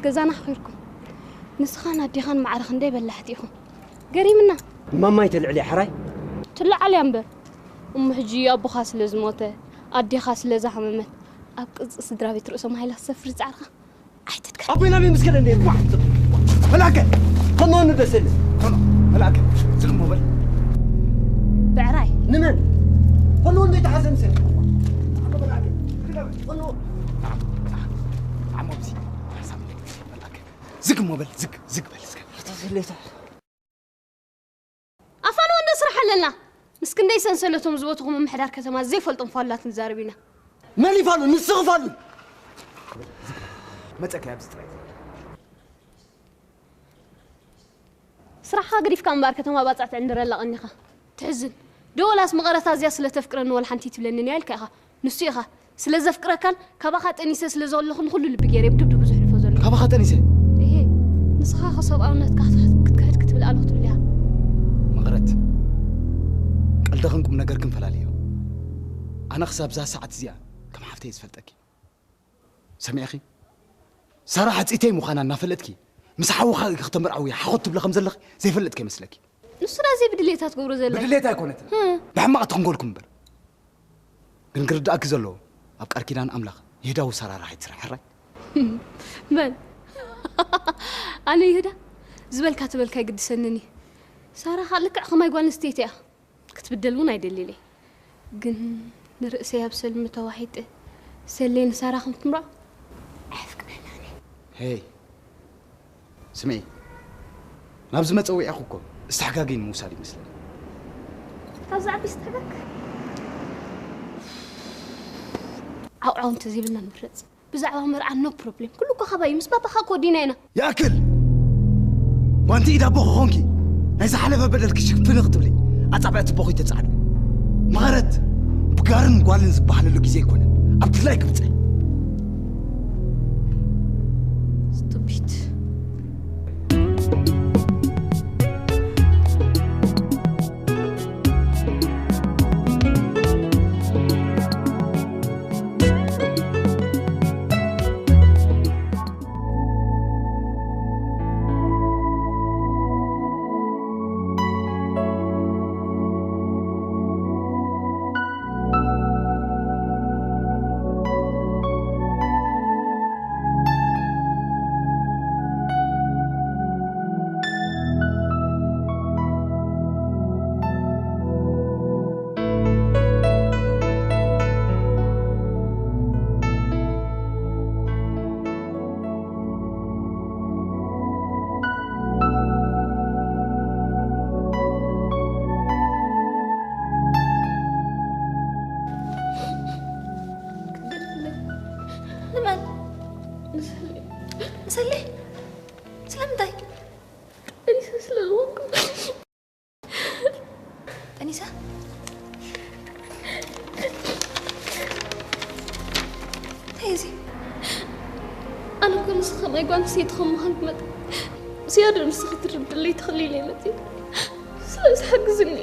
ገዛና ኣኽቢርኩም። ንስኻን ኣዴኻን ማዕረ ክንደይ በላሕቲ ኢኹም። ገሪምና። ማማይ ተልዕሊ ሕራይ? ትለዓል እያ እምበር። እሞ ሕጂ ኣቦኻ ስለ ዝሞተ፣ ኣዴኻ ስለ ዝሓመመት፣ ኣብ ቅርጺ ስድራ ቤት ርእሶም ሃይላ ትሰፍር ዝጻዕርካ ኣይትትከል። ኣቦይ ናበይ ምስ ከደ እንደ ዋ፣ መልኣከ፣ ከመሆኑ ደስ ይብል። ቶሎ፣ መልኣከ፣ ዝግ እሞ በል። ብዕራይ። ንመን? ከሎ እንደ ተሓዘ ምስል። ኣቦ መልኣከ፣ ዝግ በል። ከሎ። ዓሞ ብዚ፣ ሓሳብ መልኣከ። ዝግ እሞ በል፣ ዝግ፣ ዝግ በል እስከ። ተፍሌታ። ኣፋንዎ እንዶ ስራሕ ኣለና። ምስ ክንደይ ሰንሰለቶም ዝበትኹ ምምሕዳር ከተማ ዘይፈልጦም ፋሉላት ንዛረብ ኢና። መን ይፋሉ? ንስኺ ፋሉ። መጸከ ኣብዚ ጥራይ። ስራሕኻ ገዲፍካ እምበኣር ከተማ ባጽዕ ትዕንድረላ ቀኒኻ። ትሕዝን። ዶ ወላስ መቐረት ኣዝያ ስለ ተፍቅረኒ ወላ ሓንቲ ትብለኒ እያ ኢልካ ኢኻ። ንሱ ኢኻ። ስለ ዘፍቅረካን ካባኻ ጠኒሰ ስለ ዘለኹን ኩሉ ልቢ ገይረ ብድብድቡ ዘሕልፎ ዘለኹ። ካባኻ ጠኒሰ? እሄ፣ ንስኻ ኸ ሰብኣውነትካ ክትክሕድ ክትብል ኣሉ ክትብል ኢኻ። መቐረት፣ ቀልድኽን ቁም ነገርክን ፈላልዮ። ኣነ ክሳብ እዛ ሰዓት እዚኣ ከም ሓፍተይ ዝፈልጠኪ። ሰሚዕኺ? ሳራ ሓፂተይ ምዃና እናፈለጥኪ፣ ምስ ሓውኻ እግሪ ክተመርዓዊ ሓኾት ትብለ ከም ዘለኺ ዘይፈልጥ ከይመስለኪ። ንሱ ዳ ዘይብድሌታ ትገብሮ ዘላ። ብድሌት ኣይኮነትን። ህም። ብሕማቕ ተንኮልኩም እምበር። ግን ክርድኣኪ ዘለዎ፣ ኣብ ቃል ኪዳን ኣምላኽ ይሁዳዊ ሳራ ራሒ ትስራሕ፣ ሕራይ? መን? ኣነ ይሁዳ? ዝበልካ ተበልካ ኣይግድሰንን እዩ። ሳራ ኸኣ ልክዕ ከማይ ጓል ኣንስተይቲ እያ። ክትብደል እውን ኣይደልይን እየ። ግን ንርእሰይ ኣብ ሰልሚ ተዋሒጠ፣ ሰሌ ንሳራ ከም ትምርዖ ኣየፍቅደላን እየ። ሄይ፣ ስምዒ፣ ናብዚ መጸውዒኹ እኮ እስትሕጋጊ ንምውሳድ ይመስለኒ። ካብዚ ዓቢ እስትሕጋግ? ዓውዓው እንተዘይብልና ንፍለጥ። ብዛዕባ መርዓ no problem። ኩሉ እኮ ካባይ ምስ ባባኻ እኮ ወዲና ኢና። ይኣክል! ጓንቲ ኢድ ኣቦ ክኾንኪ፣ ናይ ዝሓለፈ በደልኪ ሽፍን ክትብሊ፣ ኣጻብዕቲ ኣቦኺ ተጻዕዱ። መቐረት፣ ብጋርን ጓልን ዝበሃለሉ ግዜ ኣይኮነን። ኣብ ድላይ ክብጽሕ። Stupid። ንመን? ንሰሌ። ንሰሌ? ስለምንታይ? ጠኒሰ ስለ ዝኾንኩ። ጠኒሰ? እንታይ እዚ? ኣነ እኮ ንስኻ ማይ ጓል ኣንስተይቲ ከም ምዃንኪ መጠን፣ ዝያዳ ንስኺ ትርድእለይ ተኽሊለይ መጺእ። ስለዚ ሓግዝኒ።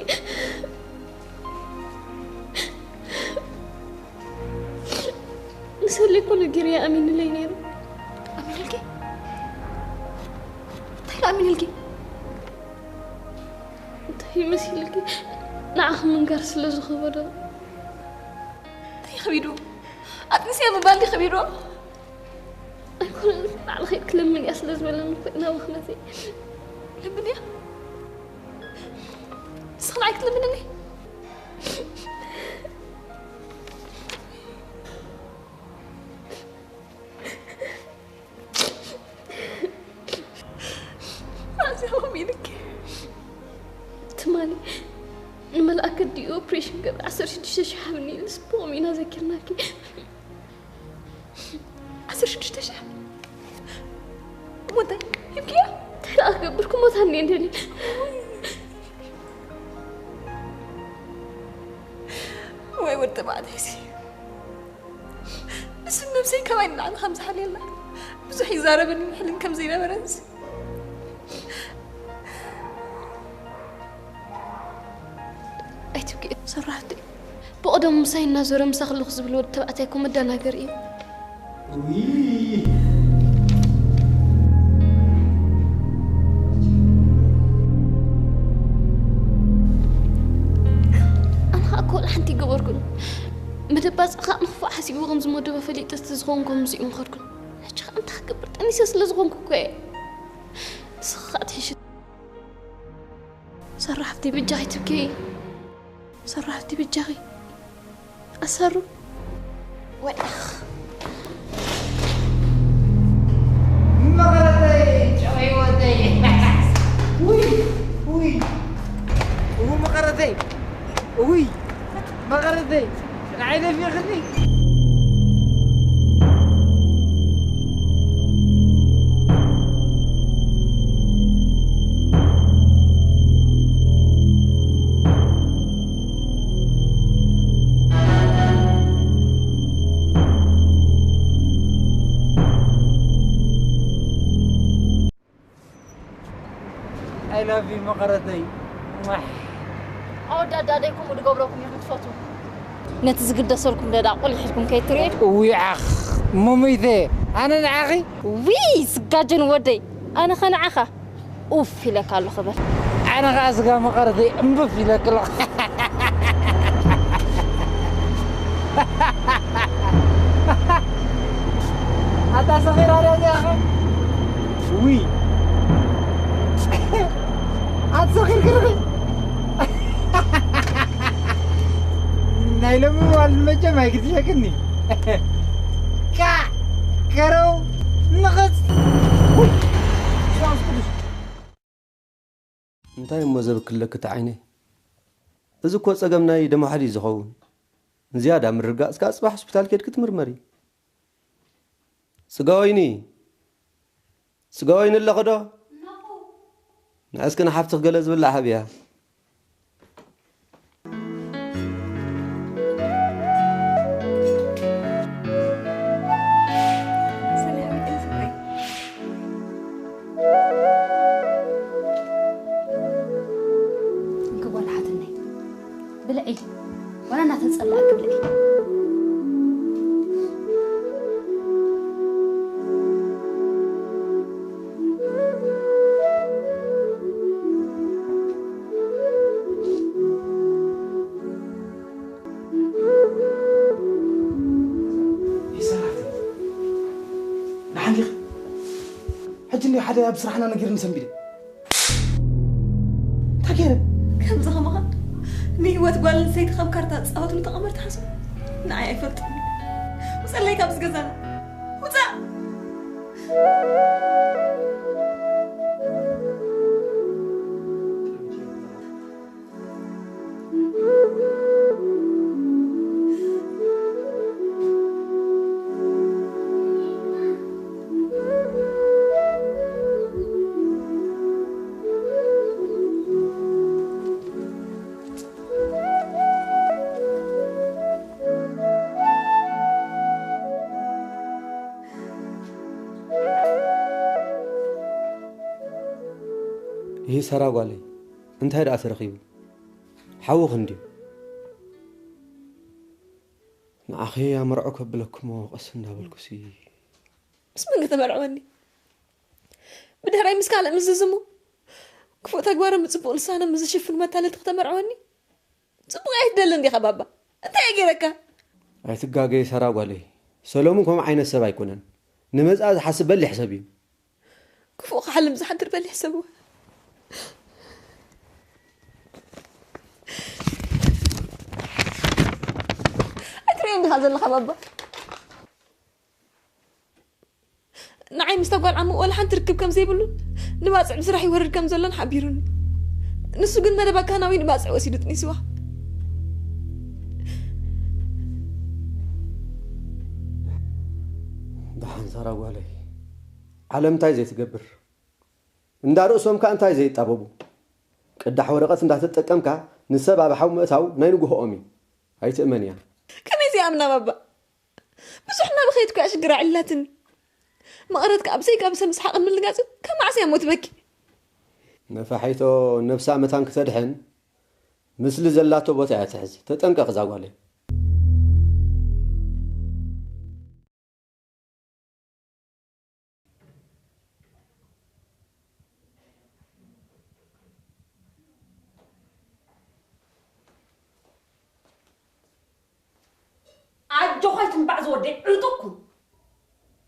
ንሰሌ እኮ ነጊረያ ኣሚንለይ ነይሩ። ኣሚንልኪ? እንታይ ኢሉ ኣሚንልኪ? እንታይ መሲልኪ? ንዓኺ ምንጋር ስለ ዝኸበዶ። እንታይ ከቢዱ? ኣጥንስያ ምባል ድዩ ከቢዱ? ኣይኮነን፣ ባዕልኺ ክትለምን እያ ስለ ዝበለኒ እኮ ኢና ምኽንያተይ። ለምን እያ? ንስኺ ንዓይ ክትልምንኒ? ኣዝያ ኾም ኢልኪ። ትማሊ ንመልኣከ ድዩ ኦፕሬሽን ገብር ዓሰርተ ሽዱሽተ ሺሕ ሃብኒ ኢልስ ብኸምኡ ኢና ዘኪርናኪ። ዓሰርተ ሽዱሽተ ሺሕ? እሞ እንታይ ሂብክያ? እንታይ ደኣ ክገብር ክሞት ኣንየ እንደኒ። ወይ ወዲ ተባዕታይሲ። ንሱ ነብሰይ ካባይ ንላዕሊ ከም ዝሓልየላ ብዙሕ ይዛረበኒ፣ ይሕልን ከም ዘይነበረንስ። ኣይትብኪ፣ ሰራሕቲ። ብቐደሙ ምሳይ እናዞረ ምሳኺ ኣለኹ ዝብል ወዲ ተባዕታይ እኮ መደናገሪ እዩ። ውይ! ከምዚ መደበ ፈሊጠ እቲ ዝኾንኩም እዚኡ ምኸድኩን። ሕጂ ኸኣ እንታይ ክገብር? ጠኒሰ ስለ ዝኾንኩ እኮ እየ። ንስኺ ኸኣ ትሕሺ። ሰራሕቲ በጃኺ ትብኪ። ሰራሕቲ በጃኺ። ኣሰሩ። ወይ ኣኽ። መቐረተይ፣ ጨው ህይወተይ። ውይ፣ ውይ። እው መቐረተይ። ውይ፣ መቐረተይ። ንዓይ ደፊእኽኒ። I love you መቐረተይ። ሟሕ። ኣወዳት ዳደይ ከምኡ ድገብረኩም ኢኹም ትፈትዉ። ነቲ ዝግደሰልኩም ደዳ ቆሊሕ ኢልኩም ከይትርእዩ። እውይ ዓኽ፣ እሞ መይተ፣ ኣነ ንዓኺ? ውይ፣ ስጋጀን ወደይ፣ ኣነ ኸ ንዓኻ? ኡፍ ኢለካ ኣለኹ በል። ኣነ ኸኣ ስጋ መቐረተይ እምብፍ ኢለኪ ኣለኹ። ኣታ ሰኺራ ድያ እዚኣ ኸ? ውይ። ኣቲ ሰኺርኪ ርኺ። ናይ ሎሚ ዋል መቸም ኣይግድሸክኒ። ካ ከረው ንኽስ። ውይ። መንፈስ ቅዱስ። እንታይ እሞ ዘብክለኪ እቲ ዓይነይ? እዚ እኮ ጸገም ናይ ደም ዋሕዲ እዩ ዝኸውን። ንዝያዳ ምርግጋጽ ከኣ ጽባሕ ሆስፒታል ኬድኪ ትምርመሪ። ጽጋወይኒ፣ ጽጋወይኒ ኣለኺ ዶ? ንዒ እስኪ ንሓፍትኺ ገለ ዝብላዕ ሃብያ። ሰላም፣ እንስሳይ። እንካ ጓል ሓትነይ፣ ብልዒ። ዋላ እናተጸላእኪ ብልዒ። ይሰራሕቲ። ደሓን ዲኺ? ሕጂ እንድዩ ሓደ ኣብ ስራሕና ነጊርኒ ሰንቢደ። እንታይ ገይረ? ከምዚ ከማኻ ንህይወት ጓል ኣንስተይቲ ከም ካርታ ዝጻወትሉ ተቐመር ትሓስቡ? ንዓይ ኣይፈልጥን። ውጸለይ ካብዚ ገዛና። ውጻእ! ይህ ሰራ ጓለይ፣ እንታይ ደኣ ተረኺቡ? ሓውኺ እንድዩ። ንዓኺ ኣመርዖ ከብለኩሞ ቀስ እንዳበልኩሲ። ምስ መን ከተመርዕወኒ? ብድሕረይ ምስ ካልእ ምስ ዝዝሙ፣ ክፉእ ተግባሮም ብጽቡቕ ልሳኖም ምስ ዝሽፍኑ መታለልቲ ከተመርዕወኒ? ጽቡቕ ኣይትደልን ዲኻ ባባ? እንታይ እየ ገይረካ? ኣይትጋገይ ሰራ ጓለይ። ሰሎሙን ከምኡ ዓይነት ሰብ ኣይኮነን። ንመጻኢ ዝሓስብ በሊሕ ሰብ እዩ። ክፉእ ክሓልም ዝሓድር በሊሕ ሰብ እወ። ኣይትርእዮን ዲኻ ዘለኻ ባባ? ንዓይ ምስታ ጓል ዓሙ ወላ ሓንቲ ርክብ ከም ዘይብሉን ንባጽዕ ብስራሕ ይወርድ ከም ዘሎን ሓቢሩኒ። ንሱ ግን መደብ ኣካናዊ ንባጽዕ ወሲዱ ጥኒስዋ። ደሓን ሳራ ጓለይ፣ ዓለም እንታይ ዘይትገብር፣ እንዳ ርእሶም ከኣ እንታይ ዘይጣበቡ። ቅዳሕ ወረቐት እንዳተጠቀምካ ንሰብ ኣብ ሓው ምእታው ናይ ንግሆኦም እዩ። ኣይትእመንያ። ከመይ ዘይኣምና ባባ? ብዙሕ እናበኸየት እኮ እያ ሽግራ ዕላትኒ። መቐረት ከኣ ብዘይጋብሰ ምስሓቕን ምልጋጽን ከም ማዕስያ እሞ ትበኪ። ነፋሒቶ ነብሳ መታን ክተድሕን ምስሊ ዘላቶ ቦታ እያ ትሕዝ። ተጠንቀቕ እዛ ጓለይ። ኣጆኻ ኣይትንባዕ። ወደይ ዕጡቕ ኩን።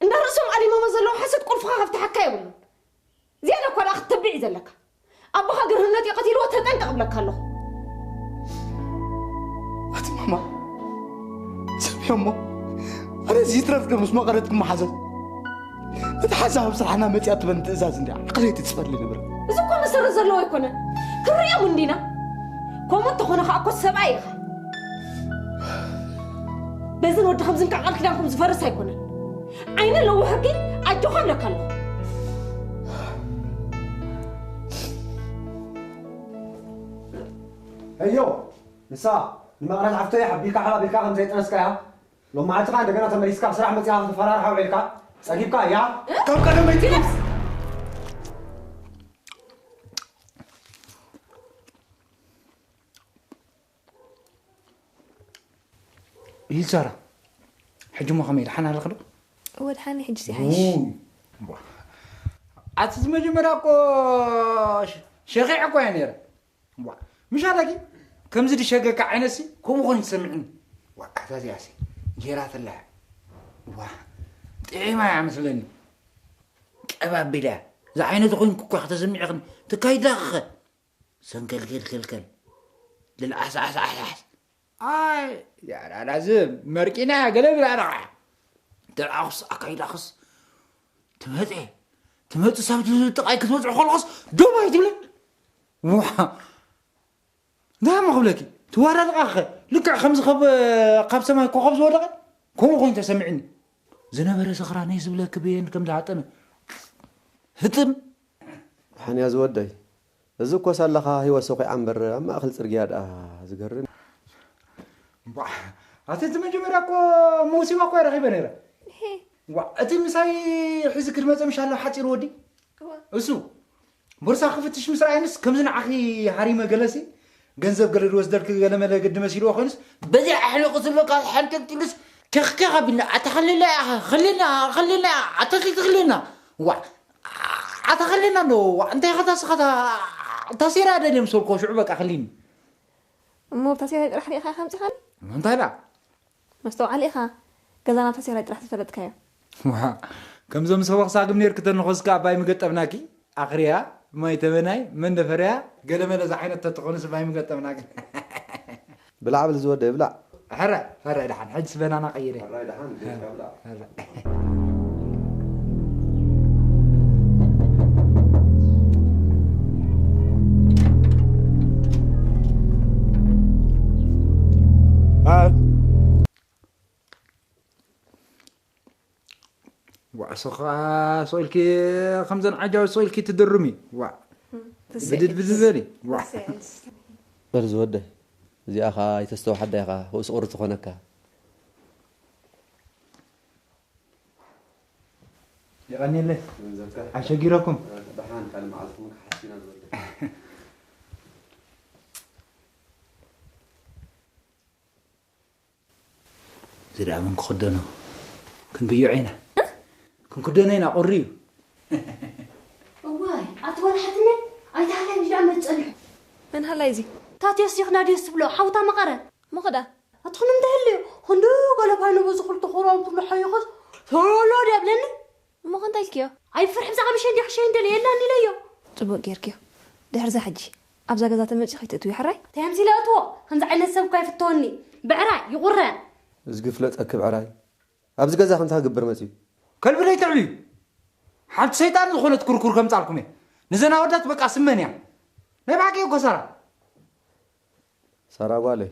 እንዳ ርእሶም ኣሊሞሞ ዘለዉ ሓሶት ቁልፍኻ ከፍትሓካ የብሉን። ዝያዳ እኳ ደኣ ክትተብዕ እዩ ዘለካ። ኣቦኻ ግርህነት እዩ ቀቲልዎ፣ ተጠንቀቕ እብለካ ኣለኹ። ኣቲ ማማ፣ ሰምዕዮ እሞ፣ ኣነ እዚ ይትረፍ ዶ ምስ መቐረት ክመሓዘን? እቲ ሓሳብ ኣብ ስራሕና መጺኣ ትበን ትእዛዝ እንድያ ዓቕለይ ትጽፈለይ ነበር። እዚ እኮ መሰረት ዘለዎ ኣይኮነን። ክንሪኦም እንዲና። ከምኡ እንተኾነ ኸኣ እኮ ሰብኣይ ኢኻ። በዝን ወዲ ከምዝን ከዓ ቃል ኪዳንኩም ዝፈርስ ኣይኮነን። ዓይነ ለዋህኪ ኣጆኻ እብለካ ኣለኹ። ኣዮ፣ ንሳ ንመቕረት ሓፍቶ እያ ሓቢርካ ሓባቢርካ ከም ዘይጠነስካ እያ። ሎም መዓልቲ ከኣ እንደገና ተመሊስካ ኣብ ስራሕ መጺኻ ክትፈራርሓ ውዒልካ ጸጊብካ እያ። ከም ቀደመይ ትነስ። ኢልሳራ፣ ሕጂ እሞ ከመይ፣ ደሓን ኣለኺ ዶ? እወ፣ ደሓን እየ፣ ሕጂስ ይሓይሽ። ውይ፣ ዋ። ኣቲ እዚ መጀመርያ እኮ ሸ-፣ ሸኺዐ እኮ እየ ነይረ። ዋ፣ ምሽ ኣለኪ፣ ከምዚ ድሸገካ ዓይነትሲ ከምኡ ኮይኑ ትሰምዕኒ። ዋ፣ ኣታ እዚኣሲ ጌራትላ። ዋ፣ ጥዒማ እያ መስለኒ። ቀባቢላ እያ። እዚ ዓይነት ኮይንኩ እኳ ከተሰሚዕኽኒ ትካይዳኸ። ሰንከልከልከልከል። ልልዓስዓስዓስዓስ። ኣይ፣ ያራዳ ዝብ መርቂና ገለ ብላ ደቓ። ደልዓኹስ ኣካይዳኽስ ትመጽእ። ትመጽእ ሰብ ትብል ጥቓይ ክትበጽሑ ከለኹስ ደው ኣይትብልን። ዋ። እንታይ እሞ ክብለኪ? ትዋዳድቓኸ? ልክዕ ከምዚ ካብ፣ ካብ ሰማይ ኮኸብ ዝወደቐ ከምኡ ኮይኑ ተሰሚዕኒ። ዝነበረ ስኽራነይ ዝብለኪ ብየን ከም ዝሃጠመ። ህጥም። ሓንያ ዝወደይ። እዚ እኮ ሳላኻ ህይወት ሰኹዓ እምበር ኣብ ማእከል ጽርግያ ደኣ ዝገርም። እምቧ፣ ኣቲ እቲ መጀመርያ እኮ መውሲባ እኮ ረኺበ ነይረ። እሄ። እምቧ፣ እቲ ምሳይ ሒዚ ክድመጸ ምሽ ኣሎ ሓጺር ወዲ። እዋ። እሱ ቦርሳ ክፍትሽ ምስ ረኣየንስ ከምዚ ንዓኺ ሃሪመ ገለሲ ገንዘብ ገለ ዝወስደልኪ ገለ መለ ግዲ መሲልዎ ኮይኑስ በዚ ኣሕሊቑ ዝብለካ ሓንተልቲሉስ ከኽከኽ ኣቢልና ኣታ ኸልልና ኢኻ፣ ኸልልና፣ ኸልልና፣ ኣታ ከይትኽልልና። ዋ፣ ኣታ ኸልልና እንዶ፣ ዋ፣ እንታይ ኢኻ ታስኻ ታ-፣ ታሴራ ደልየ ምስ በልክዎ ሽዑ በቃ ኸሊኒ። እሞ ብታሴራ ጥራሕ ርኢኻ ኢኻ ኣምጺኻኒ? እንታይ ደኣ? መስተውዓሊ ኢኻ። ገዛና ብታሴራ ጥራሕ ዝፈለጥካዮ። ዋ፣ ከምዞም ሰበኽ ሳግም ኔርኪ ተንኾስካ ኣባይ ምገጠብናኪ። ኣኽርያ፣ ማይ ተበናይ፣ መንደፈርያ፣ ገለመለ ዝዓይነት ተትኾንስ ኣባይ ምገጠብናኪ። ብላዕ ብል ዝወደ ይብላዕ። ሕራይ፣ ሕራይ ደሓን፣ ሕጅስ በናና ቀይረ። ሕራይ ደሓን፣ ጌርካ ብላዕ። ሕራይ። አ? ዋዕ፣ ሶኻ ሶኢልኪ ከምዘን ዓጃውት ሶኢልኪ ትድርሚ። ዋዕ። ብድድ ብድድ በሊ። ዋዕ። በል ዝወደ፣ እዚኣ ኸኣ ኣይተስተውሓዳ ኢኻ፣ ርእሲ ቁሪ ትኾነካ። የቐንየለይ። ኣሸጊረኩም። ደሓን ካልእ መዓልቲ እውን ክሓስብ ኢና ዝወደ። እዚ ደኣ መን ክኽደኖ? ክንብይዖ ኢና። ክንክደኖ ኢና፣ ቁሪ እዩ። እዋይ፣ ኣቲ ዋላ ሓትነ፣ ኣይተሃላይ ብጅዳ መጸንሑ። መን ሃላይ እዚ? ታቴዎስ ዲኽና ድዮስ ትብሎ፣ ሓውታ መቐረ። እሞ ኸዳ? ኣቲ ኹን እንተህልዩ፣ ክንዲ ገለ ፋይኑ በዚ ክልተ ኹሮም ኩሉ ሓይኾስ፣ ቶሎ ድያ ብለኒ? እሞ ከ እንታይ ኢልክዮ? ኣይፍርሒ፣ ብዛዕባ ምሸ እንዲ ክሸይ እንደለ የላን ኢለዮ። ጽቡቕ ጌርክዮ። ድሕርዛ ሕጂ ኣብዛ ገዛ ተመጺ ከይትእትዊ ሕራይ? እንታይ ኣምሲለ እትዎ? ከምዚ ዓይነት ሰብ እኳ ይፍተወኒ። ብዕራይ ይቑረ። እዝጊ ፍለጠኪ ብዕራይ። ኣብዚ ገዛ ከምታ ክግብር መጺኡ? ከልቢ ደይትዕብዩ። ሓንቲ ሰይጣን ዝኾነት ኩርኩር ከምጻልኩም እየ። ንዘን ኣወዳት በቃ ስመን እያ። ናይ ብሓቂ እኮ ሳራ። ሳራ ጓለይ፣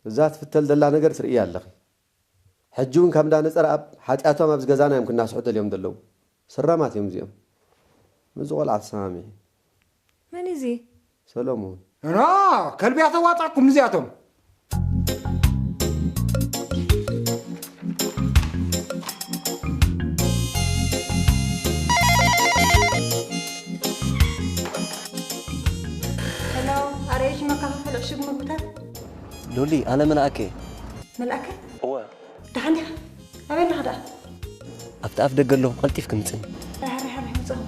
እዛ ትፍተል ዘላ ነገር ትርእያ ኣለኺ። ሕጂ እውን ካብ እንዳ ነጸረኣብ ሓጢኣቶም ኣብዚ ገዛና እዮም ክናስሑ ደልዮም ዘለዉ። ስራማት እዮም እዚኦም። ምስዚ ቆልዓ ተሰማሚዒ። መን እዩ እዚ? ሰሎሙን። ኖ፣ ከልቢ እያ ተዋጻኩም እዚኣቶም። ሄሎ፣ ኣርኤች መከፋፈሊ ዕሹግ ምግብታት። ሉሊ፣ ኣነ መልኣከ። መልኣከ? እወ። ደሓን ዲኻ? ኣበይ ኣለኻ ደኣ? ኣብቲ ኣፍ ደገ ኣለኹ፣ ቀልጢፍኪ ምጽኒ። ርሕርሕ ርሕርሕ ምጻኹ።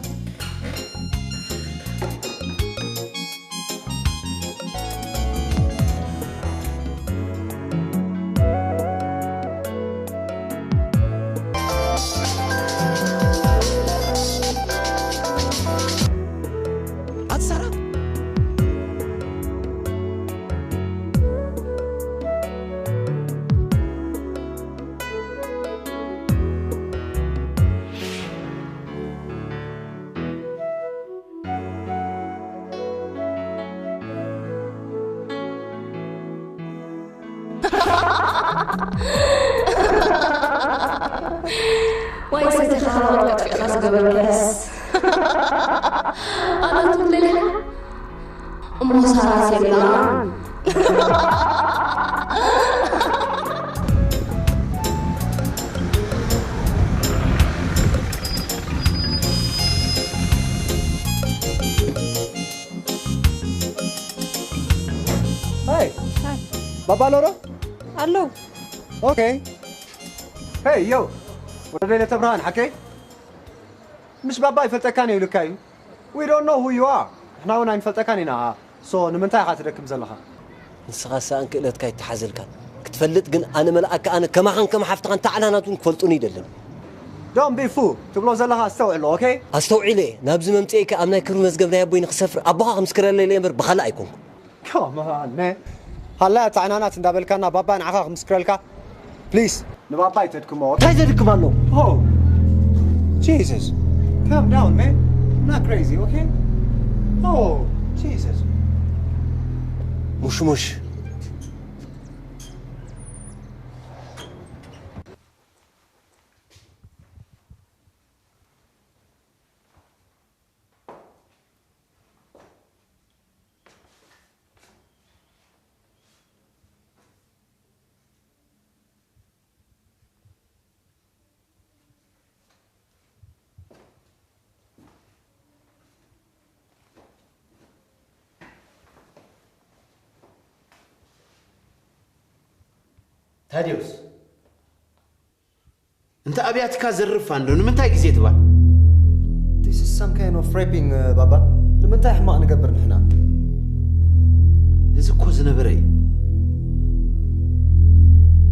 ዋይ ሰተኻ ወርቂ ኣጥፊእኻ ዝገበርከስ ኣናቱ ለለና እሞ ሳራስ የብላን። Hey, ባባ ኣሎ ዶ? ኣለዉ። Okay. Hey, yo. ወደ ሌለ ተብርሃን ሓቀይ? ምሽ ባባ ይፈልጠካን እዩ ልካ እዩ። We don't know who you are. ንሕና እውን ኣይንፈልጠካን ኢና። So ንምንታይ ኢኻ ትደክም ዘለኻ? ንስኻ ሰኣን ክእለትካ ይተሓዘልካን ክትፈልጥ ግን ኣነ መልኣካ ኣነ ከማኻን ከም ሓፍትኻን ታዕላናት እውን ክፈልጡን ይደልን። Don't be fool ትብሎ ዘለኻ ኣስተውዕሎ፣ okay? ኣስተውዒለ እየ። ናብዚ መምፅኤ ከ ኣብ ናይ ክብሪ መዝገብ ናይ ኣቦይ ንክሰፍር ኣቦኻ ክምስክረለይ እየ እምበር ብኻልእ ኣይኮንኩ። Come on man. ሃላይ ኣተዓናናት እንዳበልካና ባባ ንዓኻ ክምስክረልካ please ንባባ ይተድክሞ። እንታይ ዘድክም ኣሎ? Oh Jesus. Calm down man. I'm not crazy, okay? Oh Jesus. ሙሽሙሽ ታዲዮስ እንተ ኣብያትካ ዘርፋ እንዶ ንምንታይ ግዜ ትባ This is some kind of raping ባባ። ንምንታይ ሕማቕ ንገብር ንሕና? እዚ እኮ ዝነበረ እዩ።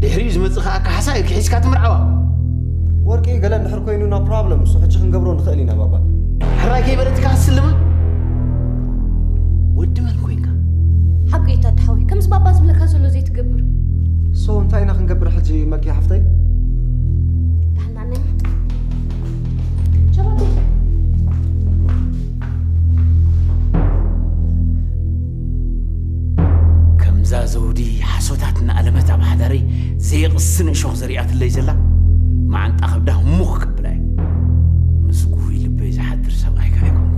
ድሕሪኡ ዝመጽእ ከዓ ካሕሳ እዩ ክሒዝካ ትምርዓዋ። ወርቂ ገለ እንድሕር ኮይኑ no problem እሱ ሕጂ ክንገብሮ ንኽእል ኢና ባባ። ሕራይ ከይበለትካ ክትስልማ ወዲ መን ኮንካ? ሓቁ እዩ ታዲ ሓወይ፣ ከምዚ ባባ ዝብለካ ዘሎ ዘይትገብር። So እንታይ ኢና ክንገብር ሕጂ መኪ ሓፍተይ? ዳሕና ነይ። ሸባተይ። ከምዛ ዘውዲ ሓሶታት እናኣለመት ኣብ ሓዳረይ ዘየቕስን እሾኽ ዘሪኣትለይ ዘላ መዓንጣ ከብዳ ህሙኽ ከብላ እየ። ምስ ጉሁይ ልበይ ዝሓድር ሰብኣይካ ኣይኮንኩ።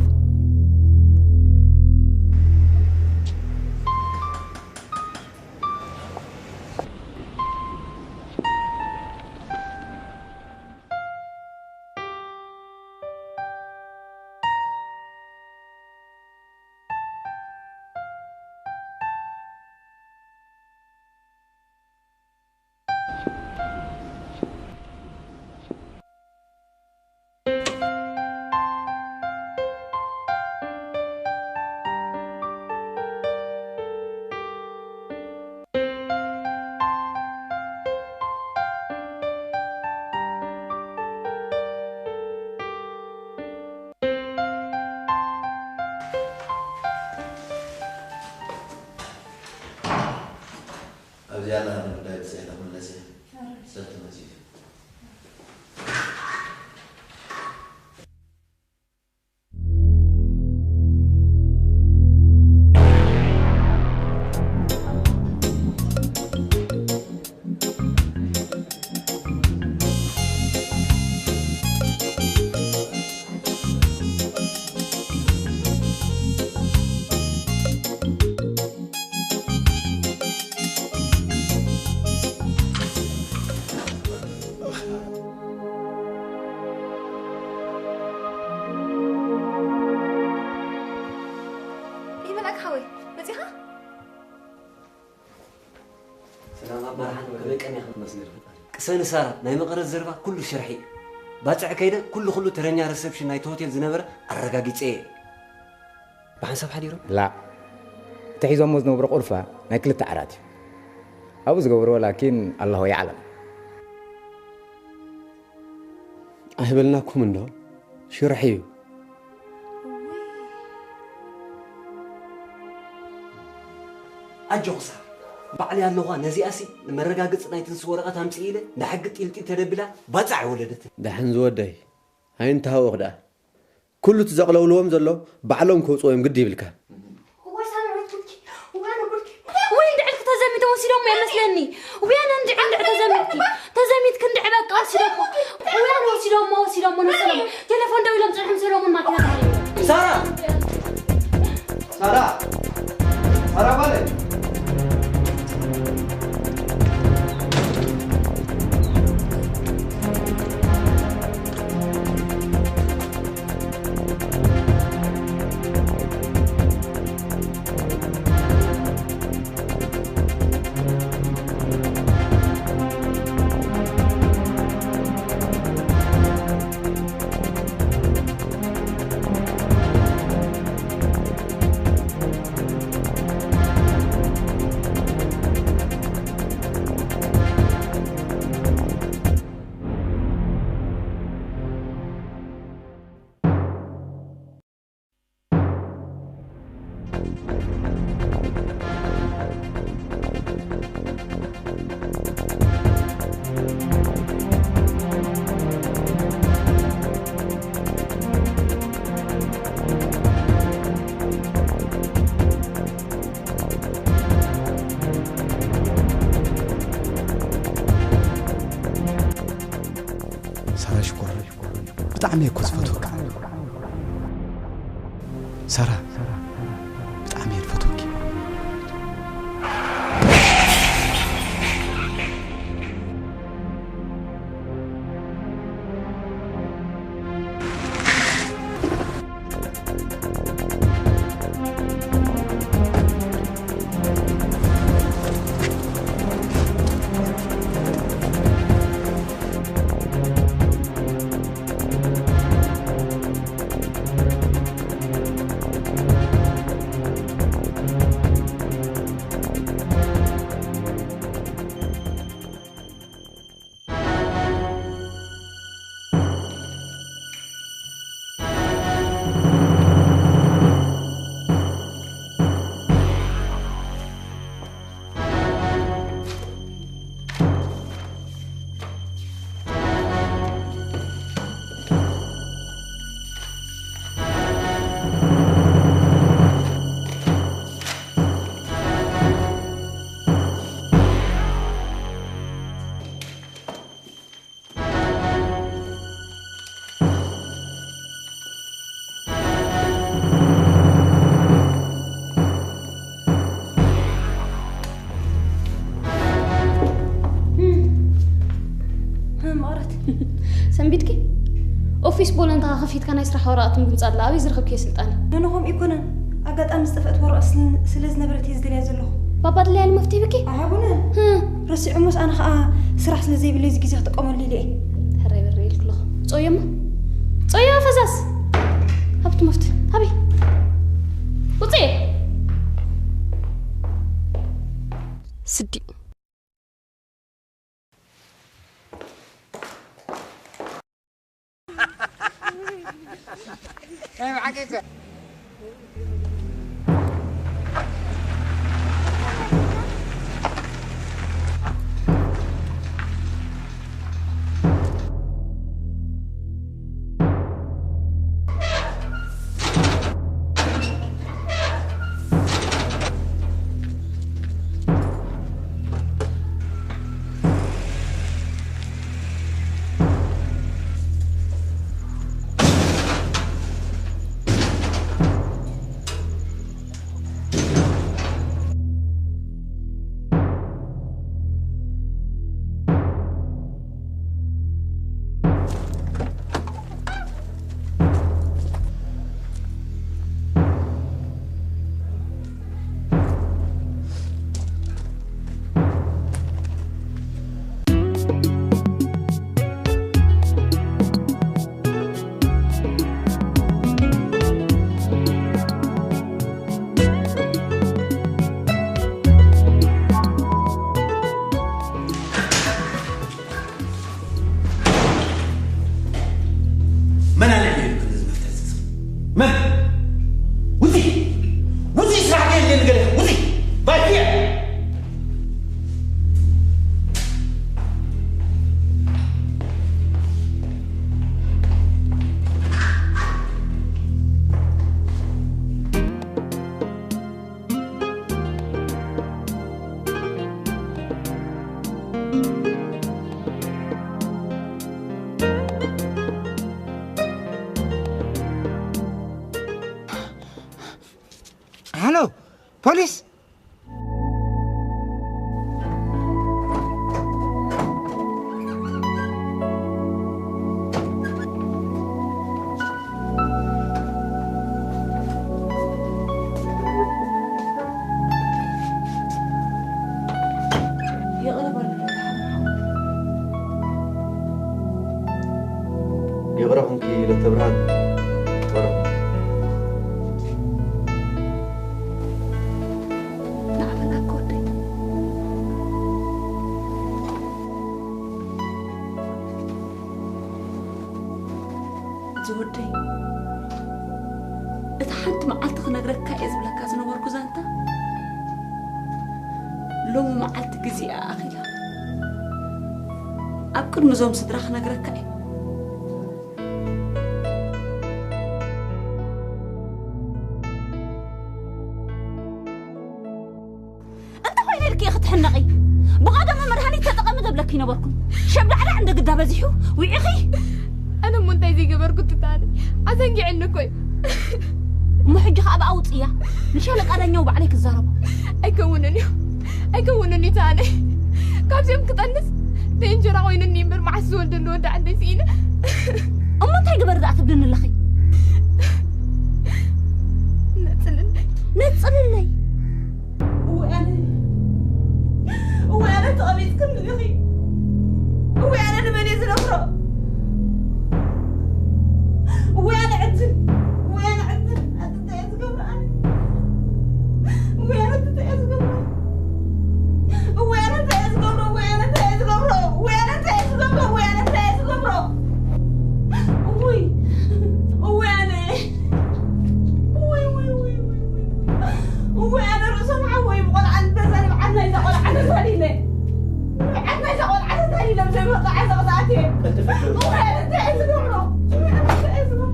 ኣብዚኣ ኣላ ጉዳይ ብፅሒለ ክምለስ እየ። ሰብ ተመሲሉ። ይመላክ ሓወይ መፂኻ? ሰላም ኣባርሓን ከመይ ቀኒኻ? መስገን ፈጣሪ። ቅሰኒ ሳራ ናይ መቐረት ዘረባ ኩሉ ሽርሒ እዩ። ባጽዕ ከይደ ኩሉ ኩሉ ተረኛ ረሰፕሽን ናይቲ ሆቴል ዝነበረ ኣረጋጊጸ እየ። ብሓንሳብ ሓዲሮም? ላእ። እቲ ሒዞሞ ዝነብሩ ቁልፋ ናይ ክልተ ዓራት እዩ። ኣብኡ ዝገብርዎ ላኪን ኣላሁ የዕለም። ኣይበልናኩምን ዶ ሽርሒ እዩ። ኣጆኺ ሳራ ባዕለይ ኣለኹዋ ነዚኣሲ ንመረጋገፂ ናይ ትንሲ ወረቐት ኣምፅእ ኢለ ንሕጊ ጢልጢል ተደቢላ ባፃዕ ኣይወለደትን። ደሓን ዝወደይ ኣይንተሃወኽ ደኣ ኩሉ እቲ ዘቕለውልዎም ዘሎ ባዕሎም ከውፅዎ እዮም ግዲ ይብልካ። እዋይ ሳራ ወይ ጉድኪ ወይ ኣነ ጉድኪ ወይ እንድዕልኪ ተዘሚትዎ ወሲዶሞ እየ መስለኒ። ውያን እንድዒ እንድዒ ተዘሚትኪ። ተዘሚትኪ እንድዒ በቃ ወሲዶሞ። ውያን ወሲዶሞ፣ ወሲዶሞ ንሰለሙን። ቴሌፎን ደዊሎም ጽንሖም ሰለሙን ማኪና ተሃሪሙ። ሳራ! ሳራ! ሳራ ጓለይ! ሳራ ሽኮር፣ ብጣዕሚ እየ እኮ ዝፈትወካ። ሳራ፣ ብጣዕሚ እየ ዝፈትወኪ። ማረት፣ ሰንቢድኪ? ኦፊስ ቦለንታ ከፊትካ ናይ ስራሕ ወረቐት ምግምጻ ኣላ። ኣበይ ዝረኸብክዮ ስልጣን? ነነ፣ ከምኡ ኣይኮነን። ኣጋጣሚ ዝጠፍአት ወረቐት ስለ-፣ ስለ ዝነበረት እየ ዝደልያ ዘለኹ። ባባ ድለያ ልመፍትሒ ብኪ? ኣይኮነን። ህም። ረሲዑ፣ ምስ ኣነ ኸኣ ስራሕ ስለ ዘይብለይ እዚ ግዜ ክጥቀመሉ ኢለ እየ። ሕራይ በረ ኢልኩ ኣለኹ። ጾዮሞ? ጾዮ ፈዛዝ! ሃብቲ መፍትሒ። ሃቢ። ውጽእ! ስዲ። መን ኣልዒሉ ኢሉ ክንዲ ዝመፍትሒ ዝጽፍ? መን? ውጺ! ውጺ! ስራሕ ከየድልየኒ ገለ ውጺ! ባልየ! ፖሊስ! ይቕረ በሉ። ይቕረ ኩንኪ ለተብርሃን፣ ይቕረ ኩንኪ። ንዓመና እኮ ወደይ። ዝወደይ፣ እታ ሓንቲ መዓልቲ ክነግረካ እየ ዝብለካ ዝነበርኩ ዛንታ፣ ሎሚ መዓልቲ ግዜኣ ኣኺላ። ኣብ ቅድሚ እዞም ስድራ ክነግረካ እየ። እንተ ኾይነ ኢልኪ ኢኺ ትሕነቒ። ብቐደሙ መድሃኒት ተጠቐሚ ዘብለኪ ነበርኩ። ሸብዳዕዳዕ እንደ ግዳ በዚሑ፣ ውዒኺ። ኣነ እሞ እንታይ ዘይገበርኩ ትታኒ? ኣዘንጊዕኒ እኮ እዩ። እሞ ሕጂ ኸኣ ብኣ ውጽእያ። ንሻለቃ ዳኛው ባዕለይ ክዛረቦ። ኣይከውንን እዩ። ኣይከውንን እዩ ትታኒ። ካብዚኦም ክጠንስ ናይ እንጀራ ኮይኑኒ እምበር መዓስ ዝወልደሉ ወዲ ዓደይ ስኢነ። እሞ እንታይ ግበር ደኣ ትብልኒ ኣለኺ? ነጽልለይ። ነጽልለይ። እወ ኣነ፣ እወ ኣነ ተቐሚጥክኒ ኢኺ። እወ ኣነ ንመን እየ ዝነግሮ? እወ ኣነ ዕድል፣ እወ ኣነ ዕድል፣ ኣነ እንታይ እየ ዝገብሮ ኣነ? እወ ኣነ እንታይ እየ ዝገብሮ? እወ ኣነ እንታይ እየ ዝገብሮ? እወ ኣነ እንታይ እየ ዝገብሮ? እወ ኣነ እንታይ እየ ዝገብሮ? እወ ኣነ እንታይ እየ ዝገብሮ? እውይ፣ እወ ኣነ። ውይ፣ ውይ፣ ውይ፣ ውይ፣ ውይ። ውይ፣ ኣነ ርእሶም ሓወይ ብቆልዓ ንገዛ ንብዓት ናይዛ ቆልዓ ተታሊለ። ንብዓት ናይዛ ቆልዓ ተታሊለ ብዘይ መርቃዓ ዘቕዝኣት እየ። ቀልጥፍ። ውይ፣ ኣነ እንታይ እየ ዝገብሮ? ውይ፣ ኣነ እንታይ እየ ዝገብሮ?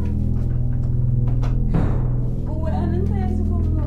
ውይ፣ ኣነ እንታይ እየ ዝገብሮ?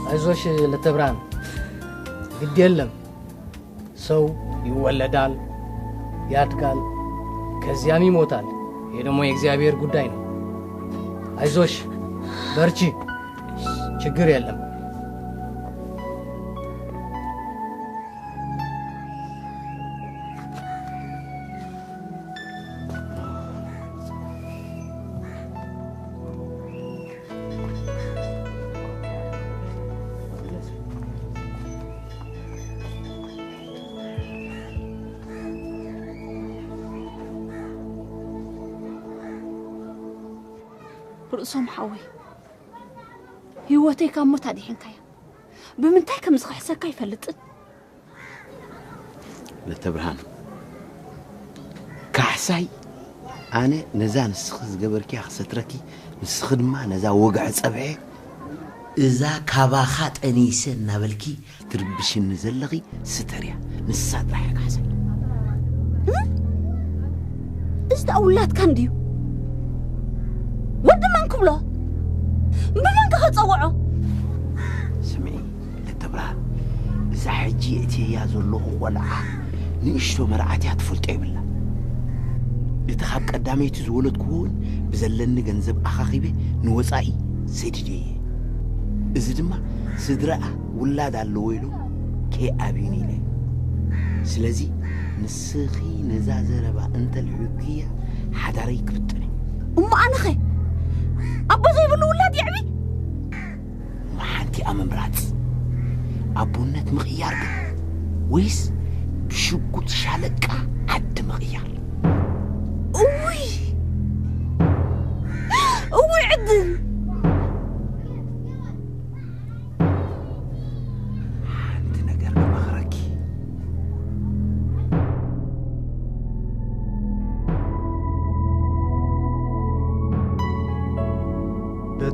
አይዞሽ ለተብርሃን፣ ግድ የለም። ሰው ይወለዳል፣ ያድጋል፣ ከዚያም ይሞታል። ይሄ ደግሞ የእግዚአብሔር ጉዳይ ነው። አይዞሽ፣ በርቺ፣ ችግር የለም። ርእሶም ሓወይ፣ ህይወተይ ካብ ሞት ኣድሒንካያ። ብምንታይ ከም ዝኽሕሰካ ኣይፈልጥን። ለተብርሃን፣ ካሕሳይ ኣነ ነዛ ንስኺ ዝገበርክያ ክሰትረኪ፣ ንስኺ ድማ ነዛ ወግሐ ጸብሐ፣ እዛ ካባኻ ጠኒሰ እናበልኪ ትርብሽኒ ዘለኺ ስተርያ፣ ንሳ ጥራሕ እያ ካሕሳይ። እ? እዚ ደኣ ውላድካ እንድዩ። ወዲ መን ክብሎ? ብመን ከ ክጸውዖ? ስምዒ፣ ለተብርሃን፣ እዛ ሕጂ የእትየያ ዘለኹ ቆልዓ ንእሽቶ መርዓት እያ፣ ትፈልጦ የብላ። እቲ ካብ ቀዳመይቲ ዝወለድክዎ እውን ብዘለኒ ገንዘብ ኣኻኺበ ንወጻኢ ሰዲደየ። እዚ ድማ ስድራኣ ውላድ ኣለዎ ኢሎም ከይኣብዩኒ ኢለ። ስለዚ ንስኺ ነዛ ዘረባ እንተልሒኽያ ሓዳረይ ክብጥን እዩ። እሞ ኣነኸ ኣቦ ዘይብሉ ውላድ የዕቢ? እሞ ሓንቲኣ ምምራጽ፣ ኣቦነት ምቕያር ዶ ወይስ ብሽጉጥ ሻለቃ ዓዲ ምቕያር? እውይ፣ እውይ ዕድል።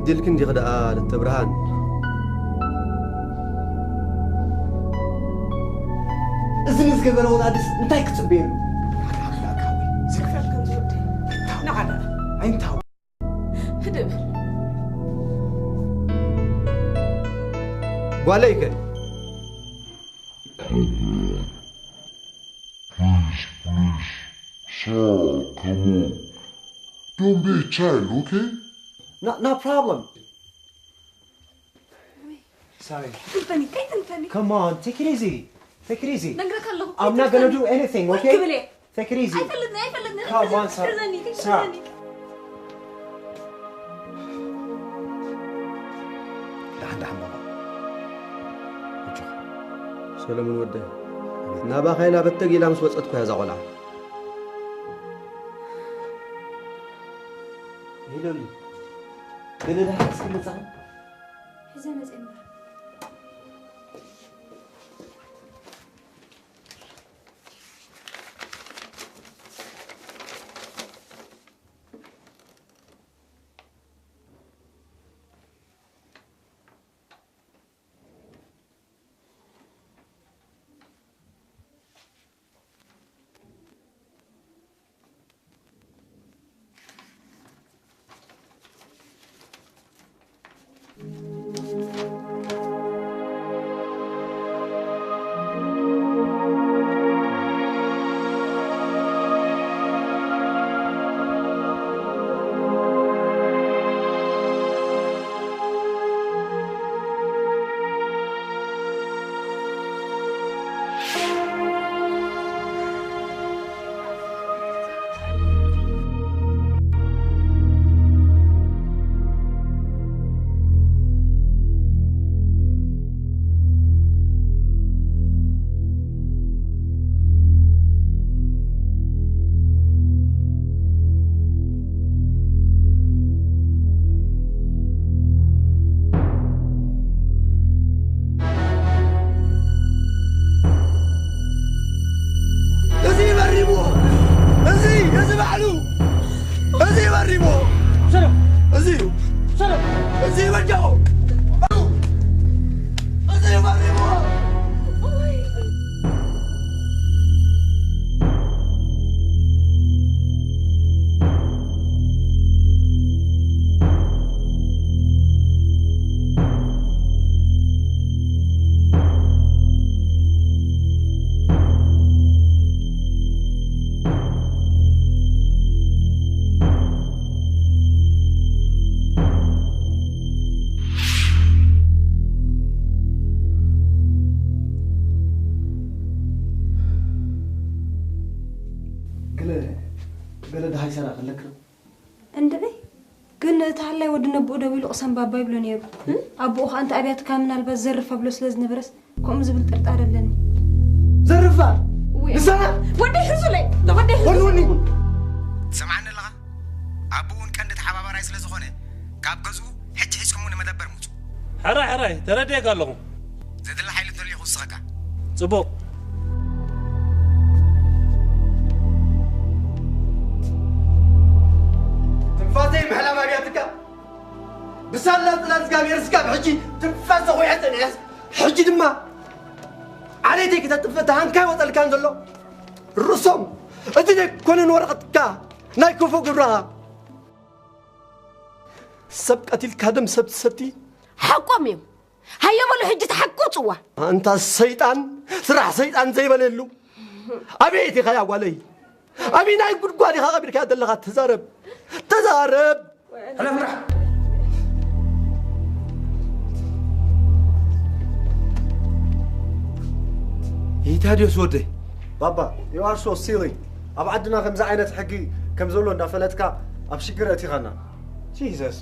ኢልክ እንዲኽ ደኣ ለተብርሃን። እዚ ንዝገበረ ወላዲስ እንታይ ክጽበየሉ? ዝግበር ከም ዝወደ ንዓዳ ኣይንታው። ህድእ በል። ጓለይከ? Please, please. Sir, come on. Don't be a child, okay? No, no problem. Sorry. ተንተኒ፣ ከይተንተኒ። Come on, take it easy. Take it easy. ነግረካ ኣለኹ፣ I'm not gonna ከይተንተኒ። Do anything, ወይ okay? ክብል እየ። Take it easy. ኣይፈልጥን፣ ኣይፈልጥን። Come on, sir. ከይትሕዘኒ፣ sir. ከይትሕዘኒ። ደሓን፣ ደሓን ባባ። ኣጆኻ። ሰለሙን ወደይ፣ ናባኻ ኢላ በተግ ኢላ ምስ ወጸት እኮ እያ እዛ ቆልዓ። ሄሎሊ፣ ገለ ደሓን እስኪ መጻኹ። ሕዘ መጸ እምበር። እዚ መሪሞ፣ እዚ፣ እዚ ባዕሉ፣ እዚ መሪሞ። ሰላም። እዚ እዩ። ሰላም። እዚ በጃው። እዚ መሪሞ። ገለ ገለ ደሃይ ሰራ ከለክ ነው። እንድዒ ግን እቲ ሃላይ ወዲ ነብኡ ደዊሉ ቅሰን ባባ ይብሎ ነይሩ። እ? ኣቦኡ ከኣ እንተ ኣብያትካ ምናልባት ዘርፍ ኣብሎ ስለ ዝነበረስ ከምኡ ዝብል ጥርጣረ ኣለኒ። ዘርፋ? ወይ። ንሰና? ወደይ ሕዙለይ፣ ወደይ ሕዙ። ወንወኒ። ትሰምዓኒ ኣለኻ? ኣቦኡ እውን ቀንዲ ተሓባባራይ ስለ ዝኾነ ካብ ገዝኡ ሕጂ ሒዝኩምዎ ንመደበር ምጹ። ሕራይ፣ ሕራይ፣ ተረዲኤካ ኣለኹ። ዘድሊ ሓይሊ እንተልዩ ክውስኸካ። ጽቡቕ። ትንፋሰይ ምሕላም ኣብያትካ ብሳላ ጽላል እግዚኣብሔር ስጋብ ሕጂ ትንፋሰ ኮይሐ ጸኒሐስ፣ ሕጂ ድማ ዓሌተይ ክተጥፍእ ተሃንካይ ወጠልካን ዘሎ ርእሶም እቲ ዘይኮነን ወረቐትካ ናይ ክፉእ ግብርኻ። ሰብ ቀቲልካ ደም ሰብ ትሰቲ። ሓቆም እዮም። ሃየ በሉ ሕጂ ተሓቁ ጽዋ። ኣንታ ሰይጣን፣ ስራሕ ሰይጣን ዘይበለሉ። ኣቤት ኢኻ ያ ጓለይ። ኣበየናይ ጉድጓድ ኢኻ ቀቢርካ ዘለኻ? ተዛረብ። ተዛረብ። ሕለፍ ጥራሕ። ይታዲዮስ ወደይ። ባባ፣ you are so silly. ኣብ ዓድና ከምዚ ዓይነት ሕጊ ከም ዘሎ እንዳፈለጥካ ኣብ ሽግር ኣእቲኻና። Jesus.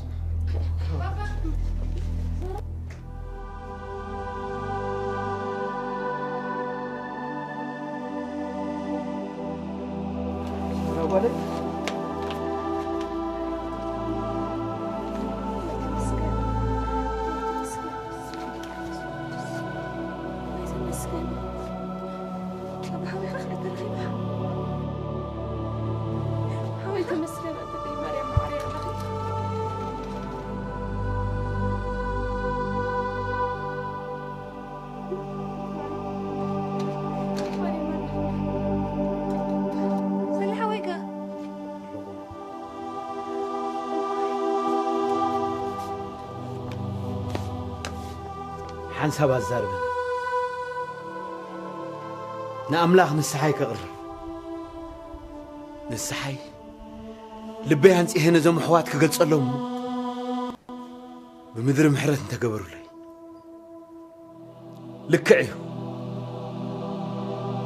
ሓንሳብ ኣዛርበኒ። ንኣምላኽ ንስሓይ ከቕርብ፣ ንስሓይ ልበይ ኣንጺሐ ነዞም ኣሕዋት ክገልጸሎም እሞ፣ ብምድሪ ምሕረት እንተገበሩለይ። ልክዕ እዩ።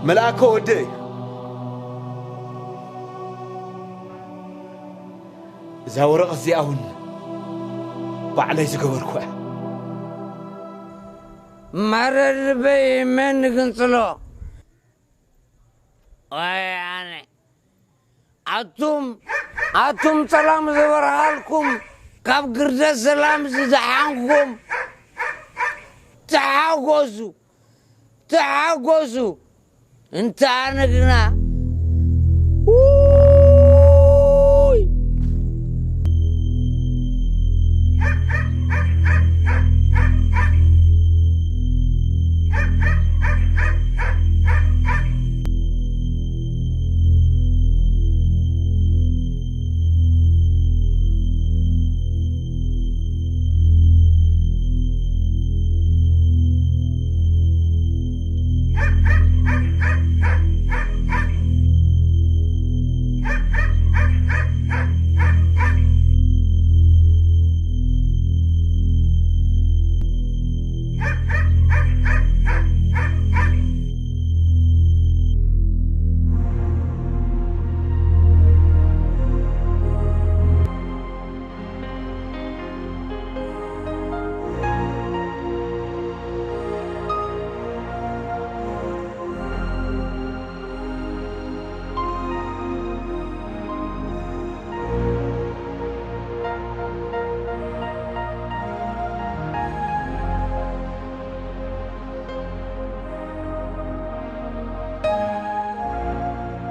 መልኣከ ወደ እዩ። እዛ ወረቐት እዚኣ እውን ባዕለይ ዝገበርኩ እያ። መረር ልበይ መን ግንጽሎ? ወይ ኣነ። ኣቱም፣ ኣቱም ሰላም ዝበርሃልኩም፣ ካብ ግርደት ሰላም ዝደሓንኩም፣ ተሓጎሱ፣ ተሓጎሱ። እንተ ኣነ ግና፣ ውይ!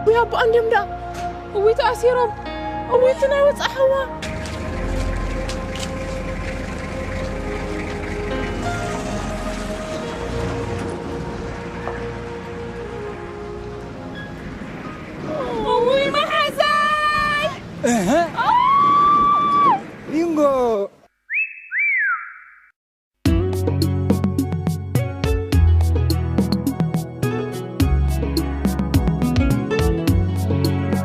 ውይ ኣቦኣ እንድዮም ደኣ። እውይ ተኣሲሮም። እውይ እቲ ናይ ወፃእ ሓዋ።